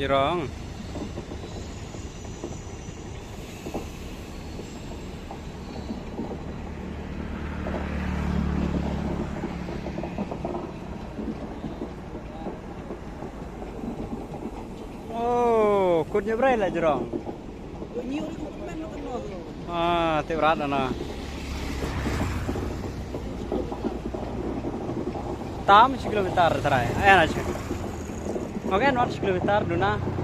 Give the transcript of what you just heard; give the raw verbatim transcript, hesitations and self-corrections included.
Jrong. Oh, kut nyebrei la jrong. Ah, te brat na. Tam shi kilometer trai. Ai na shi. Okay, not shi kilometer duna.